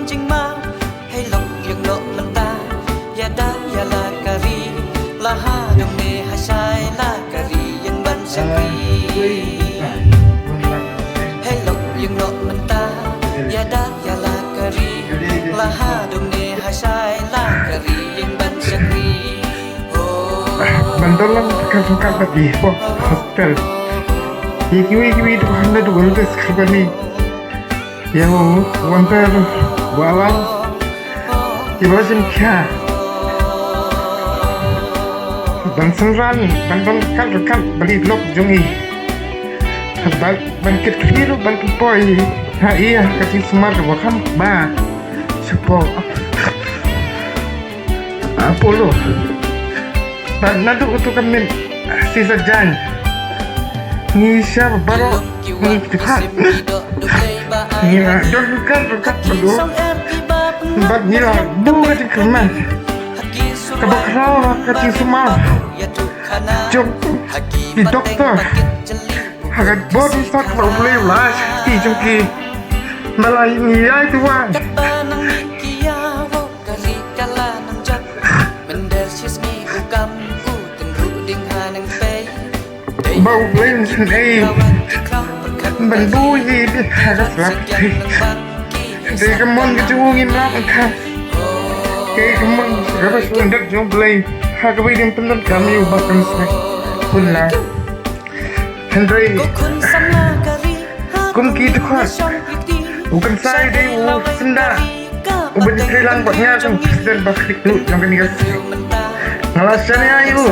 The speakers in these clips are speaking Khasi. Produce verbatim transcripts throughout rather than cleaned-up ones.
Jingma, hei lok ïeng noh mynta, ïada ïa la ka ri, la ha dum ne ha shai la ka ri ïeng ban shakri. Hei lok ïeng noh mynta, ïada ïa la ka ri, la ha dum ne ha shai la ka ri ïeng ban shakri. Ban don lang ka sungkat bad i po hostel. Ïa kiwei kiwei tu handa tu gol des karbani. Ïa u wanter walang. Ïa ba shin khia. Ban synran ban ban kat kat bali lok jong i. Ban ban kit kit ban poi. Ha ïa ka ti sumar wa kham ba. Sepo. Apollo. Bad naduh utu ka miet sisa jan. Ngi shah baroh ngi ktiphat. Ngi la don rukat rukat baduh. Bad ngi la buh ka jingkyrmen. Kaba khraw la ka jingsumar jong ki doktor. Ha ka bor ki sat la U Blei u la shakti jong ki. Ba la ngi ïai tuwai. Ba U Blei un sngewthuh ban buh ïa ki ha ka slap. Dei ka mon ka jong u ngim lah ban kha. Dei ka mon kaba sngewthuh jong U Blei ha kaba ïadei pyndonkam ïa u Bah Khynsai. Hun la. Hynrei kum ki dkhot, u Khynsai dei u syndah uba trei lang bad nga kum president ba khlieh jong kane ka seng. Nga la shaniah ïa u.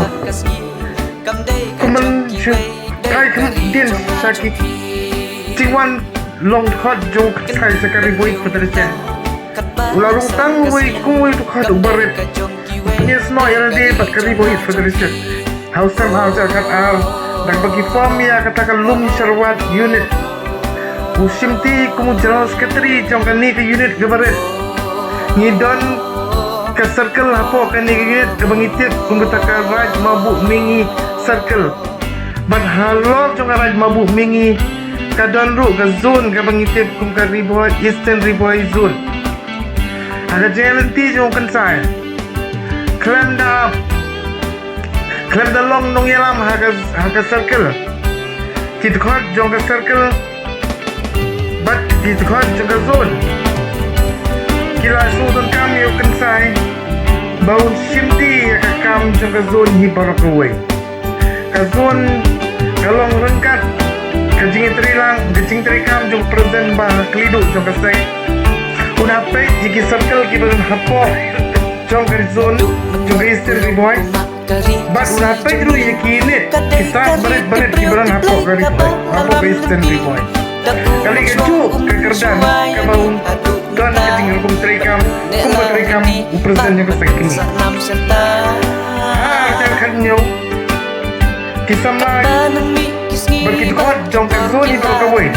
Kum ban shu kai kham dien sha ki jingwan long dkhot jong u Khynsai sha ka Ri Bhoi Federation. U la rung tang uwei kum uwei u dkhot uba rit. Pynïasnoh ïa lade bad ka Ri Bhoi Federation. Ha u snem ar hajar khatar, da kaba ki form ïa kata ka Lumsharwat unit, u shimti kum u General Secretary jong kane ka unit kaba rit. Ngi don ka circle hapoh kane ka unit kaba ngi tip kum kata ka Raid Mawbuh Mihngi Circle. Bad halor jong ka Raid Mawbuh Mihngi ka don ruh ka zone kaba ngi tip kum ka Ri Bhoi, Eastern Ri Bhoi Zone. Ha ka jingïaid lynti jong u Khynsai, khlem da, khlem da long nongïalam ha ka, ha ka circle, ki dkhot jong ka circle bad ki dkhot jong ka zone ki la shu donkam ïa u Khynsai ba un shimti ïa ka kam jong ka zone hi baroh kawei. Ka zone ka long ryngkat ka jingïatreilang, ka jingtreikam jong u president ba ha ka liang jong ka seng. Un ap ïa ki circle kiba don hapoh jong ka zone jong ka Eastern Ri Bhoi. Bad un ap ruh ïa ki unit, ki saiñ barit barit kiba don hapoh ka Ri Bhoi, hapoh ka Eastern Ri Bhoi. Kali kajuh ka kyrdan kaba un don ka jingrukom treikam kum ba treikam u president jong ka seng kmie. Ha ka kyrdan jong ki samla bad ki dkhot jong ka zone hi baroh kawei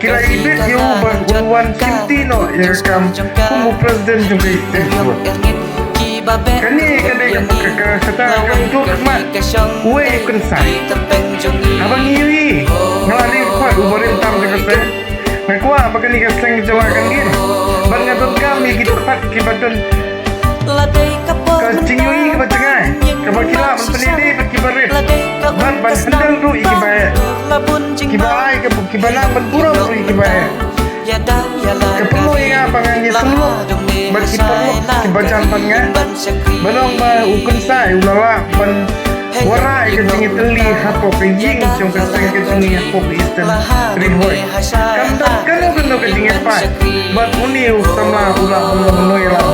ki la ibit ïa u ba un wan shimti noh ïa ka kam kum u president jong ka Eastern Ri Bhoi. Kane ka dei ka, ka, ka, kata ka jingkhmat uwei u Khynsai. Haba ngi ïohi, nga la dei u dkhot uba rim tam jong ka seng. Nga kwah ba kane ka seng jong nga kan ngin. Bad nga donkam ïa ki dkhot kiba don ka jingïohi kaba jngai, kaba ki lah ban pyni bad kiba rit. Bad ban handle ruh ïa kiba eh, kiba ai, kiba, kiba nang ban burom ruh ïa kiba eh. Ka pynlong ïa nga ba ngan ïa sngewlong bad ki paralok kiba jan bad nga. Ba long ba u Khynsai u la lah ban wanrah ïa ka jingïatylli hapoh ka ïing jong ka seng ka jong ngi hapoh ka Eastern Ri Bhoi. Kam don kano kano ka jingïapait bad une u samla u la ban long nongïalam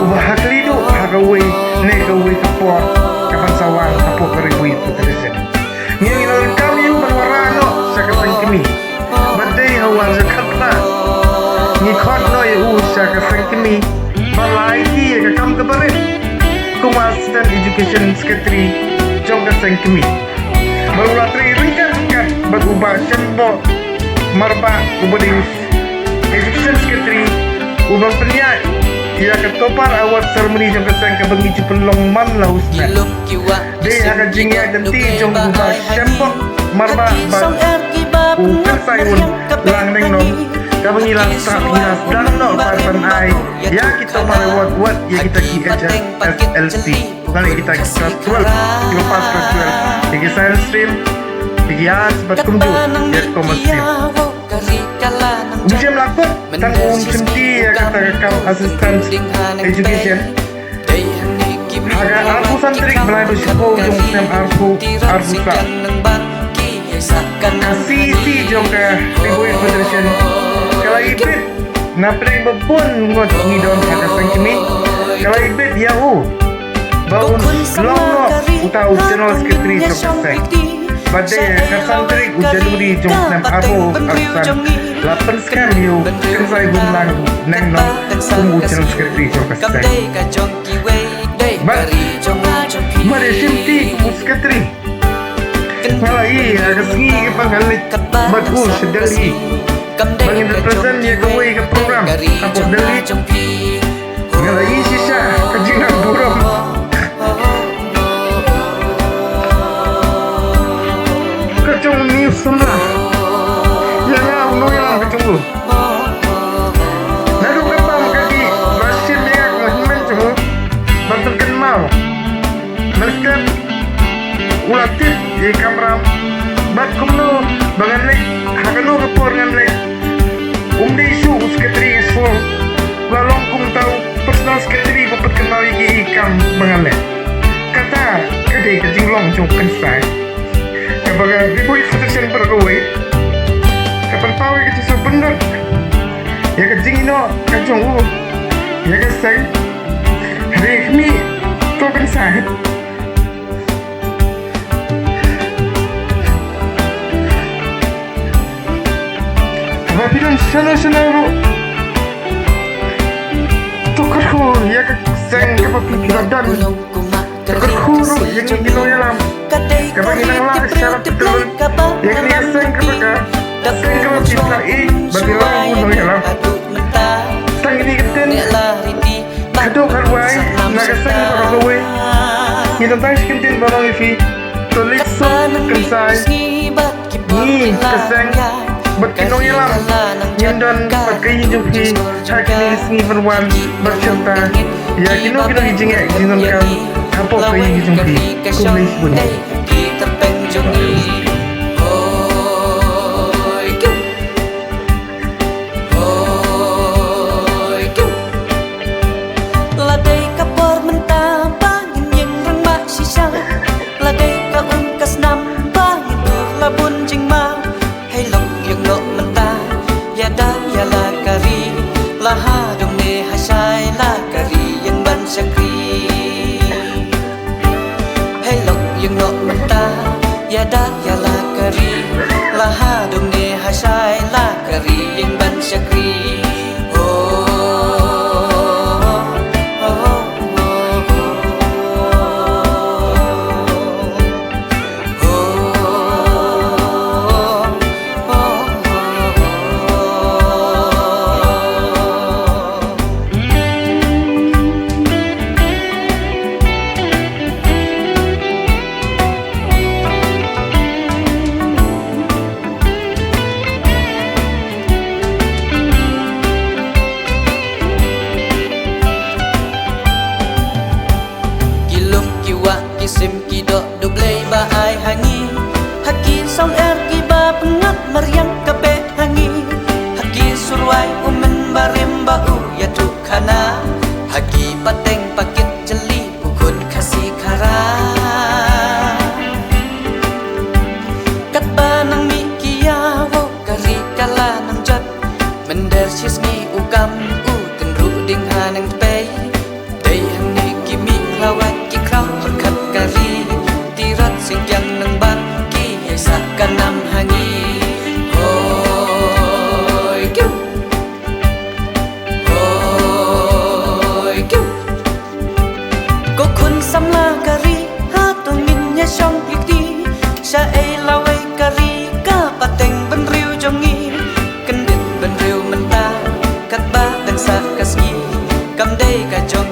uba ha ka liang ha kawei ne kawei ka por ka ban sa wan hapoh ka Ri Bhoi Federation. Ngi la donkam ïa u ban wanrah noh sha ka seng kmie. Bad dei ha u ar hajar khatphra ngi khot noh ïa u sha ka seng kmie bad la aiti ïa ka kam kaba rit kum u Assistant Education Secretary jong ka seng kmie. Bad u la trei ryngkat ryngkat bad u Bah Shemboh Marbah uba dei u Education Secretary uba pynïaid ïa ka Topper Award Ceremony jong ka seng kaba ngi ju pynlong man la u snem. Dei ha ka jingïaid lynti jong u Bah Shemboh Marbah bad u Khynsai Wunlang Nengnom, Kaba ngi la sdang, ngi la sdang noh ban ai ïa ki topar award, wat ïa kita ki H S S L C, lane kita ki class twelve, kiba pass class twelve, ïa ki science stream, ïa ki arts bad kumjuh ïa ki commerce stream. Um shym la kut tang um shimti ïa kata ka kam assistant education. Ha ka arphew san tarik bnai ba shiphew jong u snem arphew arphew saw, ka C E C jong ka Ri Bhoi Federation ka la ibit, na pdeng ba bun ngut ngi don ha ka seng kmie, ka la ibit ïa u ba un long noh uta u general secretary jong ka seng. Bad dei ha ka san tarik u January jong u snem arphew arphew san la pynskhem ïa u Kynsai Hunlang Nengnoh kum u general secretary jong ka seng. Bad ma dei shimti kum u secretary, nga la ïohi ha ka sngi kaba nga leit bad u sha Delhi ba ngin represent ïa kawei ka program hapoh Delhi. Nga la ïohi shisha ka jingangburom. Ka jong u samla ïa nga u nongïalam ka jong u. Naduh kaba ka dei ba shim ïa nga ka hynmen jong u ban pynkynmaw. Mynstep u la tip ïa i kamram bad kumno ba ngan leit, ha kano ka por ngan leit. Um dei shuh u secretary ka shuh, la long kum uta u personal secretary ba pynkynmaw ïa ki kam ba ngan leh. Kata ka dei ka jinglong jong u Kynsai. Kaba ka Ri Bhoi Federation baroh kawei ka pynpaw ïa ka jingsngewbha ïa ka jingïehnoh ka jong u ïa ka seng. Hynrei khmih, to Kynsai, haba phi don shano shano ruh, to kyrkhu ïa ka seng kaba phi la don. To kyrkhu ruh ïa ngi ki nongïalam kaba ngi nang lah sha la pyrthei, ïa kane ka seng kaba ka seng kaba phi la ïeit ba phi la long u nongïalam. Tang kine ki ktien haduh katwai na ka seng baroh kawei. Ngi don tang shi kyntien ban ong ïa phi, to leit suk Kynsai. Ngi ka seng bad ki nongïalam ngin don bad ka ïing jong phi ha kine ki sngi ban wan bad shim ta ïa kino kino ki jingeh jingdonkam hapoh ka ïing jong phi. Khublei shibun. Hoi, hoi, hoi. La dei ka por mynta ba ngin ïeng rangma shisha. La dei ka um ka snam ba ngin dur la bun jingma. Hei long ïeng noh mynta, ïada ïa la ka ri. La ha dum ne ha shai la ka ri ïeng ban shakri. Hei long ïeng noh mynta, ïada ïa la ka ri. La ha dum ne ha shai la ka ri ïeng ban shakri. Oh, oh, oh, oh. Ki lum ki wah ki sim ki doh, to Blei ba ai ha ngi. Ha ki song er kiba pyngngad mariang ka beh ha ngi. Ha ki surwai u men barim ba u ïathuh khana. Ha ki pateng pakit jylliew u khun Khasi Khara. Katba nang mih ki ïa wow ka ri ka la nang jot. Mynder shi sngi u kam u tynruh ding ha nang tpei. Dei hangne ki mih lawei ki khraw pyrkhat ka ri. Tirat sing kiang nang ban ki ïa sah ka nam ha ngi. Hoi kiu. Hoi kiu. Ko khun samla ka ri, hato ngin ïa shong ïa kti. Shaei lawei ka ri, ka pateng bynriew jong ngi. Kyndit bynriew mynta, katba dang sah ka sngi. Kam dei ka jong